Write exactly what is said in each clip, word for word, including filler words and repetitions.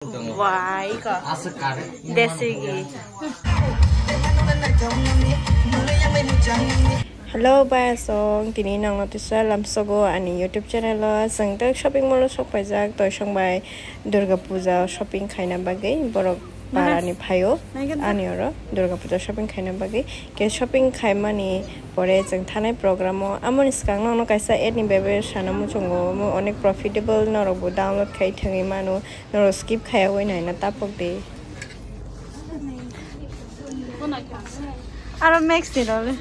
Wai ko. Desi gi. Hello, bayasong. Tini nangno tisa lamsogo ani YouTube channel o. Chwng tei shopping mall o sok paijak, toisong bai Durga Puja shopping khaina bagwi borok parani phaio. Ani oro Durga Puja shopping khaina bagwi. Ke shopping khaimani pore chwng thanai program o. Amoni swkang nangno kaisa ad ni bebe sana muchungo. Omo onek profitable, norok bo download khai thangwi mano. Noro skip khaya wai naina tapok de. Aro max ni role.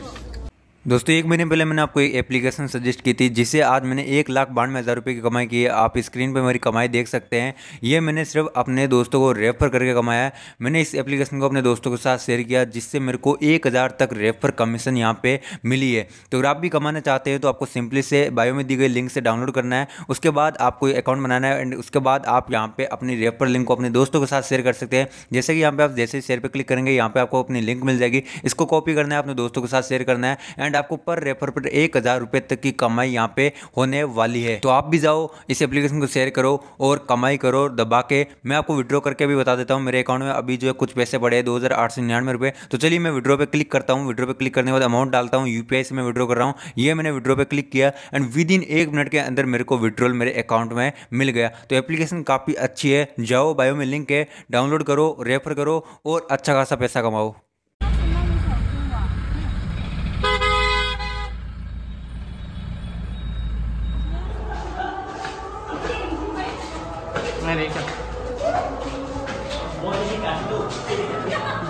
दोस्तों, एक महीने पहले मैंने आपको एक application suggest की थी, जिससे आज मैंने एक लाख बानवे हज़ार रुपये की कमाई की है। आप स्क्रीन पे मेरी कमाई देख सकते हैं। ये मैंने सिर्फ अपने दोस्तों को रेफर करके कमाया है। मैंने इस एप्लीकेशन को अपने दोस्तों के साथ शेयर किया, जिससे मेरे को एक हज़ार तक रेफर कमीशन यहाँ पे मिली है। तो अगर आप भी कमाना चाहते हैं तो आपको सिंपली से बायो में दी गई लिंक से डाउनलोड करना है। उसके बाद आपको अकाउंट बनाना है and उसके बाद आप यहाँ पे अपनी रेफर लिंक को अपने दोस्तों के साथ शेयर कर सकते हैं। जैसे कि यहाँ पे आप जैसे ही शेयर पे क्लिक करेंगे, यहाँ पे आपको अपनी लिंक मिल जाएगी। इसको कॉपी करना है, अपने दोस्तों के साथ शेयर करना है and आपको पर रेफर पर एक हज़ार रुपये तक की कमाई यहाँ पे होने वाली है। तो आप भी जाओ, इस एप्लीकेशन को शेयर करो और कमाई करो दबा के। मैं आपको विड्रॉ करके भी बता देता हूँ। मेरे अकाउंट में अभी जो है कुछ पैसे पड़े हैं, दो हज़ार आठ सौ निन्यानवे रुपये। तो चलिए मैं विड्रॉ पे क्लिक करता हूँ। विड्रॉ पे क्लिक करने के बाद अमाउंट डालता हूँ, यूपीआई से मैं विड्रॉ कर रहा हूँ। ये मैंने विड्रॉ पे क्लिक किया and विद इन एक मिनट के अंदर मेरे को विड्रॉल मेरे अकाउंट में मिल गया। तो एप्लीकेशन काफ़ी अच्छी है, जाओ बायो में लिंक है, डाउनलोड करो, रेफर करो और अच्छा खासा पैसा कमाओ।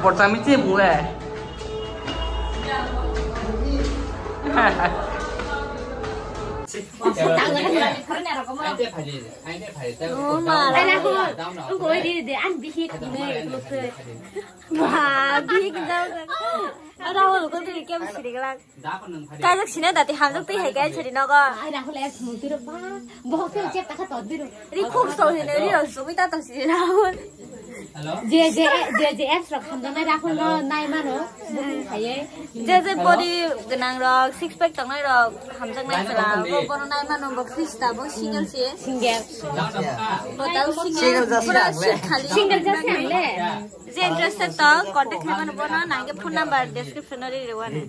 Bortami che bue. Ba, big dog. Ada hol ko tui kem siri gelak. Kajak sini dati hamjak tui hai kaya siri nogo. Ai, Rahul apps mo tiro ba. Bohok tiro chat taka tot biro. Ri khuk so hine ri rok sumi ta to siri Rahul. Je, je, je, je apps rok hamjaknai Rahul no nai mano. Booking khaiye. Je, je body gwnang rok, six pack tongnai rok hamjaknai chwla. Bo bono nai mano, bo Krista, bo single si. Single. Bo tau single. Single just pura single. Single just single. Je interested to contact khaimano bono nangke phone number description o riri wani.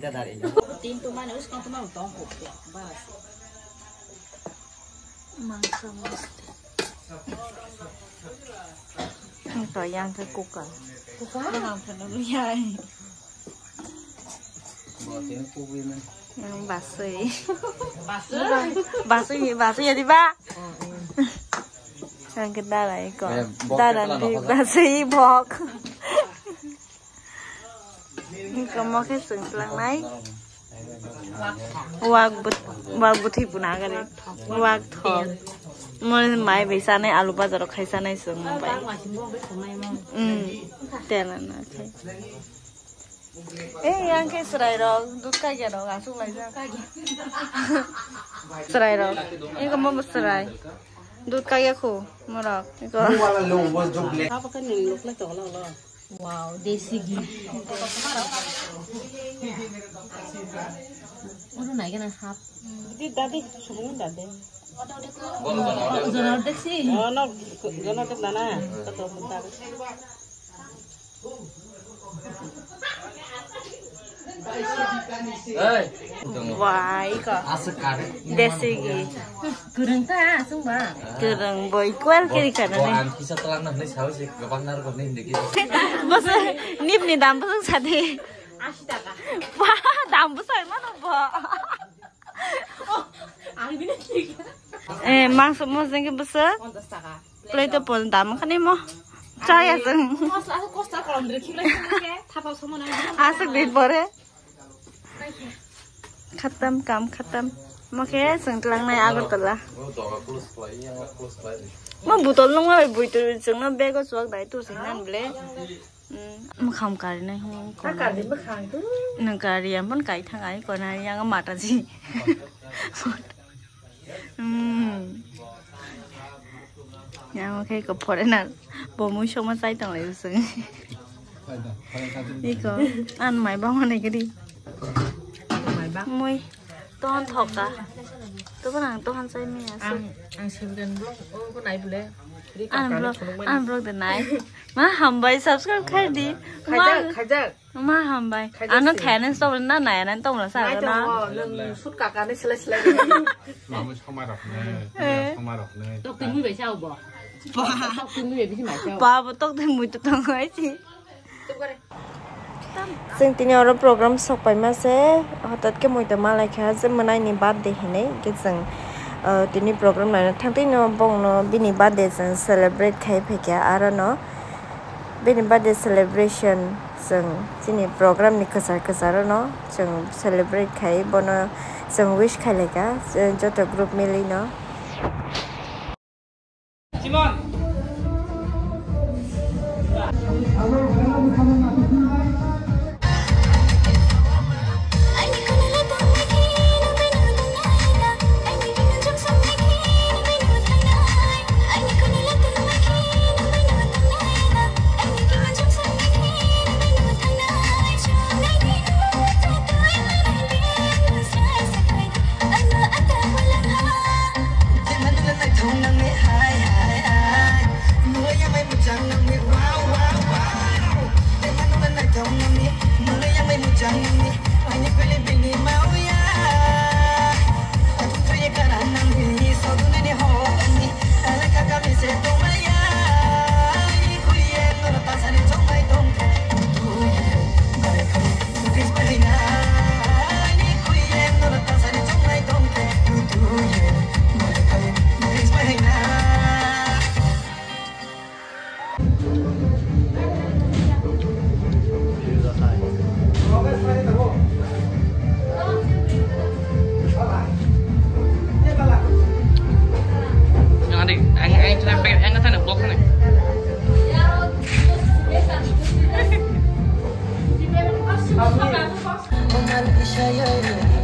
Mangsa masti. Ang to yang ke kuka. Kuka? Ang to nulu yai. Ang basui. Basui? Basui, basui ya di ba? Ang ke dalai ko. Dalai di basui bok. Niko mo khe chwng tlangnai. Wak but-, wak bwthwi puna gari. Wak thok. Mo mai bai sanai alu bazar khai sanai chwng bai. Hmm. Tela na khai. Eh, yang khe chwrai rok, dud kagya rok aswk laijak. Chwrai rok. Eko mo bo chwrai. Dud kagya khu, morok. Eko. Wow, desi ghee. Uru nai gana hap. Dadi, dadi, sumung dadi. Jono desi. Oh, no, jono dek nana. Kato punta. Wai ko. Aswk kar. Desi ghee. Kwrwng ta aswk ba. Kwrwng boi kwal kiri kana ne. Ang kisa twlang na hwnwi sao se kwbang narwkni hindi kisa. Bwswk nip ni dam bwswk sadi. Ashi taka. Ba dam bwswk mano bo. Oh, ang bini. Eh, mangso mo jengke bwswk. Ponchas taka. Plate o pon dam khani mo. Chaya jeng. Mosla ko kosta kolam dre khibla khibla ke thapa somo nang. Aswk din pore. Khatam, kam khatam. Mo khe chwng tlangnai Agartala. Mo botol nungma bai bui twi chwngno bag o chuak dai tu sing nan ble. Hmm, mwkhang karinai hwn. Nwng kari amphan kai thang ai kona yang mata ji. Hmm. Yang khe ko foreigner. Bo mui soma chai tong lai usung. Iko an mai bang hone gidi. Mui ton thoka. To ko nang to han chai mi asu. Ang, ang sibgan blong, o ko nai bole. Ang vlog, ang vlog de nai. Ma hambai, subscribe khai di. Khajak, khajak. Ma hambai. Khajak si. Ano khayana stop na nai na tong la sa na. Nai tong, nwng sut kaka ni selai selai. Mamu sama rok ne, sama rok ne. Tok twi mui bai sao bo. Tok twi mui bai bisi mai sao. Ba bo tok twi mui to tong ai si. Chwng tini oro program sok paima se, hotat khe muitu malai kha je mwnaini birthday hinwi, hwnkhe chwng, uh, tini program naina thang twi no bongno bini birthday chwng celebrate khai phaikha, aro no bini birthday celebration chwng chini program ni kwchar kwcharo no chwng celebrate khai, bono chwng wish khai laikha, je joto group mili no. Yang ada, yang, yang, yang, yang, yang, yang,